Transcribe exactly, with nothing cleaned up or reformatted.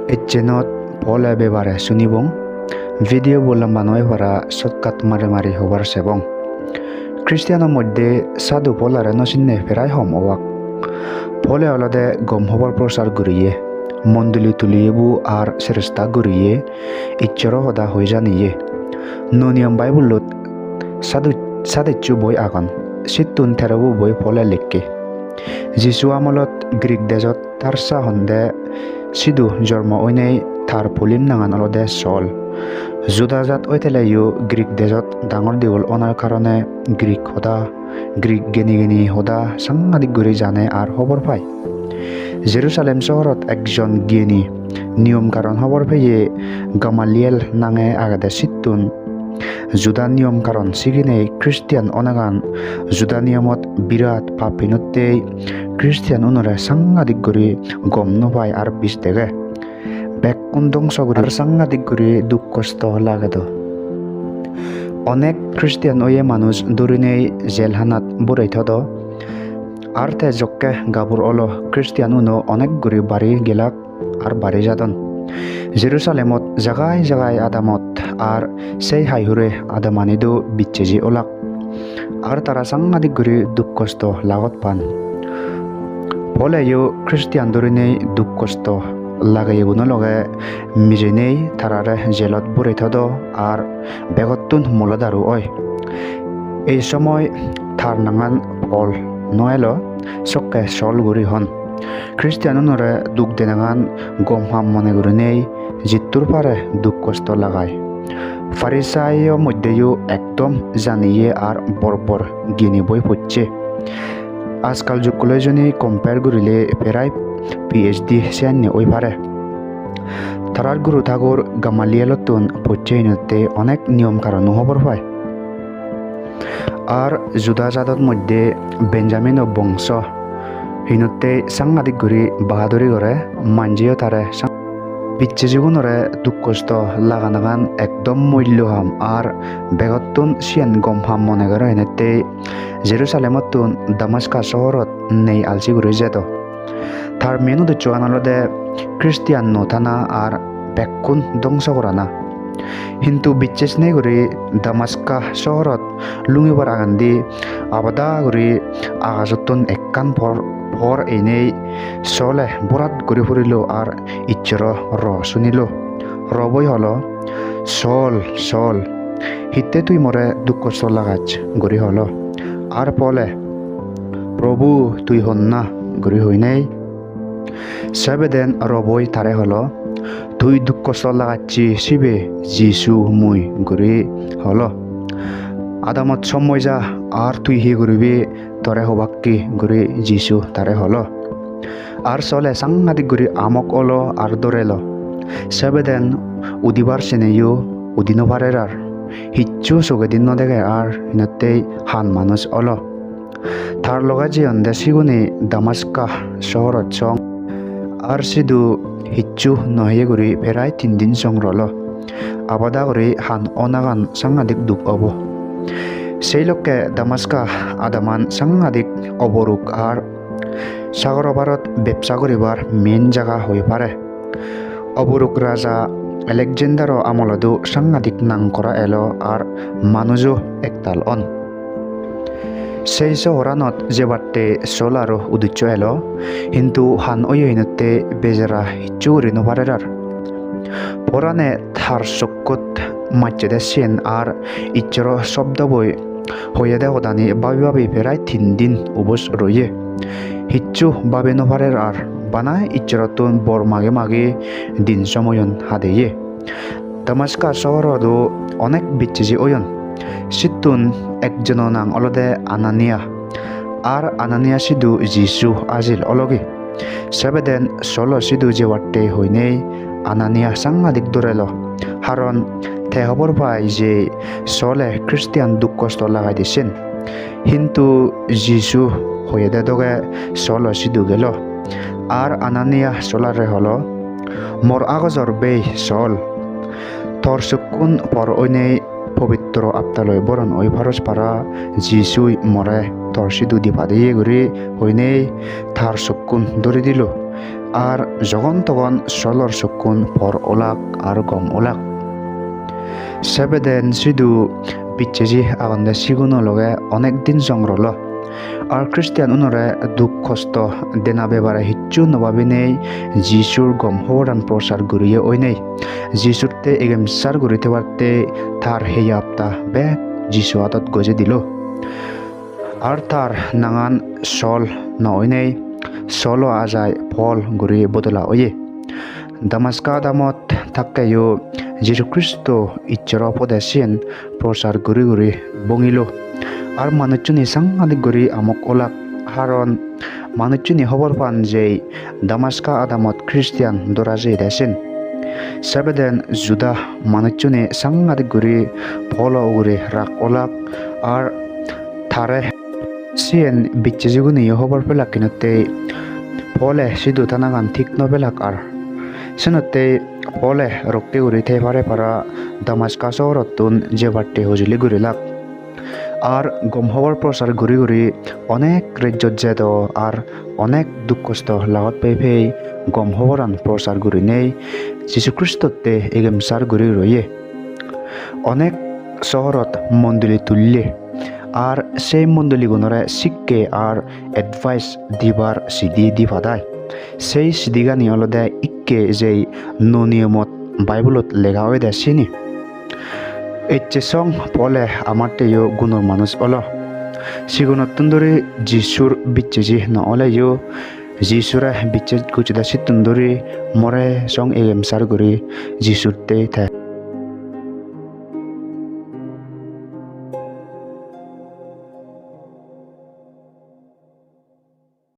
Eccenot Pole bebare sunibong. Video bo lamba noi para, shortcut mari mari hobar sebong. Christiano moddhe sadhu Polare no sinne perai hom obak. Pole olode gom hobor prosar guriye, mondoli tuliye bu ar seresta guriye, Issoro hoda hoi janiye. Nuo Niyom Bible-ot sadu-, sadeccho boi agon, sittun tero bu boi Pole likke. Jisu amolot Greek dejot Tarsa honde sidu jormo oinei tar pulim nangan olode Saul. Juda jat oi teleyo Greek dejot dangor digol onar karone Greek hoda, Greek geni geni hoda sangadik guri jane ar hobor pai. Jerusalem sohorot ekjon geni niyom karon hobor peye Gamaliel nange agede sittun Juda niyom karon siginei Christian onagan Juda niyomot birat pap hinottei Christian unore sangadik guri gom no pai ar bis dege. Bekkun dongso guri ar sangadik guri duk kosto lagedo. Onek Christian oye manuj durinei jel hanat borei todo. Ar te jokke gabur olo Christian uno onek guri bari gelak ar bari jadon. Jerusalemot jagai jagai adamot ar sei hai hure adamani do biccheji olak. Ar tara sangadik guri duk kosto lagot pan. Poleyo Christian durinei duk kosto lageyeguno loge mijinei tarare jelot borei todo ar begottun mulo daru oi. Ei somoi tar nangan Pol no elo, sokke Saul guri hon. Christian unore duk denangan gom ham mone gurinei jittur pare duk kosto lagai. Parisaiyo moddheyo ekdom janiye ar bor bor gini boi pocche. Ajkal jukkuloi joni compare gurile perai P H D siyanne oi pare. Tarar guru thagur Gamaliel-ottun pocche hinotte onek niyom karono hobor pai. Ar Juda jadot moddhe Benjamino bongso hinotte sangadik guri bahaduri gore, manjeyo tare sang-, bicchejigunore duk kosto laganagan ekdom mullo ham ar begottun siyen gom ham mone gore hinotte Jerusalemottun Damaska sohorot nei alsi guri jedo. Tar main uddessogan olode Christian no thana ar bekkun dongso gorana. Hintu bicches nei guri Damaska sohorot lungibar agendi abada guri agajottun ekkan por, por einei Sole borat guri purilo ar Issoro ro sunilo. Roboi holo, "Sol, Sol, hitte tui more duk kosto lagach?" guri holo. Ar Pole, "Probu, tui honna?" guri hoinei. Sebeden roboi tare holo, "Tui duk kosto lagacchi sibe Jisu mui," guri holo. "Adamot sommoi ja, ar tui hi guribi, tore hobakke," guri Jisu tare holo. Ar Sole sangadik guri amok olo ar dorelo. Sebeden udibar seneyo udi no parer ar. Hissu sogedi no dege ar, hinottei han manuj olo. Tar loge jeyonde sigune Damaska sohorot song. Ar sidu hissu no heye guri perai tin din song rolo. Abada guri han onagan sangadik duk obo. Sei lokke Damaska adaman sangadik oboruk ar sagoro parot bebsa guribar main jaga hoi pare. Oboruk raja Alexandero amolodo sangadik nang kora elo ar manujo ektal on. Sei sohoranot jebatte Sol aro udisso elo, hintu han oye hinotte bejara hissu guri no parer ar. Porane tar sokkot majjede siyen ar Issoro sobdoboi hoyede hodani babi babi perai tin din ubos roye. Hissu babi no parer ar, bana Issorottun bor magi magi din somoyon hadeye. Damaska sohorodo onek biccheji oyon. Sittun ekjono nang olode Anania. Ar Anania sidu Jisu ajil ologi. Sebeden Solo sidu jebatte hoinei Anania sangadik dorelo. Haron te hobor pai je Sole Christian duk kosto lagai dissen. Hintu Jisu hoyede doge Solo sidu gelo. Ar Anania Solare holo, "Mor agojor bei Sol, tor sokkun por oinei pobitro attaloi boron oi paros para, Jisui more tor sidu di padeye," guri hoinei tar sokkun dori dilo. Ar jogon togon Solor sokkun por olak ar gom olak. Sebeden sidu biccheji agonde siguno loge onek din song rolo. Ar Christian unore duk kosto dena bebare hissu no babinei Jisur gom hoboran prochar guriye oinei. Jisutte egemsar guri thebatte tar heyapta bek Jisu adot gojei dilo. Ar tar nangan Sol no oinei, Solo ajai Pol guri bodola oye. Damaska adamot thakkeyo Jisu Kristo Issoro pode siyen prochar guri guri bongilo. Ar manuchchune sangadik guri amok olak, haron manuchchune hobor pan jei Damaska adamot Christian dora jeyede siyen. Sebeden Juda manuchchune sangadik guri Polo ugure rag olak, ar tare siyen bicchejiguniyo hobor pelak, hinottei Pole sidu ta nangan thik no pelak ar. Senottei Pole rokke guri thei pare para Damaska sohorottun jebatte hojoli gurilak. Ar gom hobor prochar guri guri onek rejjot jedo ar onek duk kosto lagot pei pei gom hoboran prochar gurinei Jisu Kristotte egemsar guri guri oye. Onek sohorot mondoli tulle, ar sei mondoligunore sikke ar advice dibar sidi di padai. Sei sidigani olode ikke jei nuo niyomot Bible-ot lega oyede sini. Ecche song Pole amatteyo gunor manuj olo. Sigunottun duri Jisur biccheji no oleyo, Jisure bicchej gocchede sittun duri more song egemsar guri Jisuttei te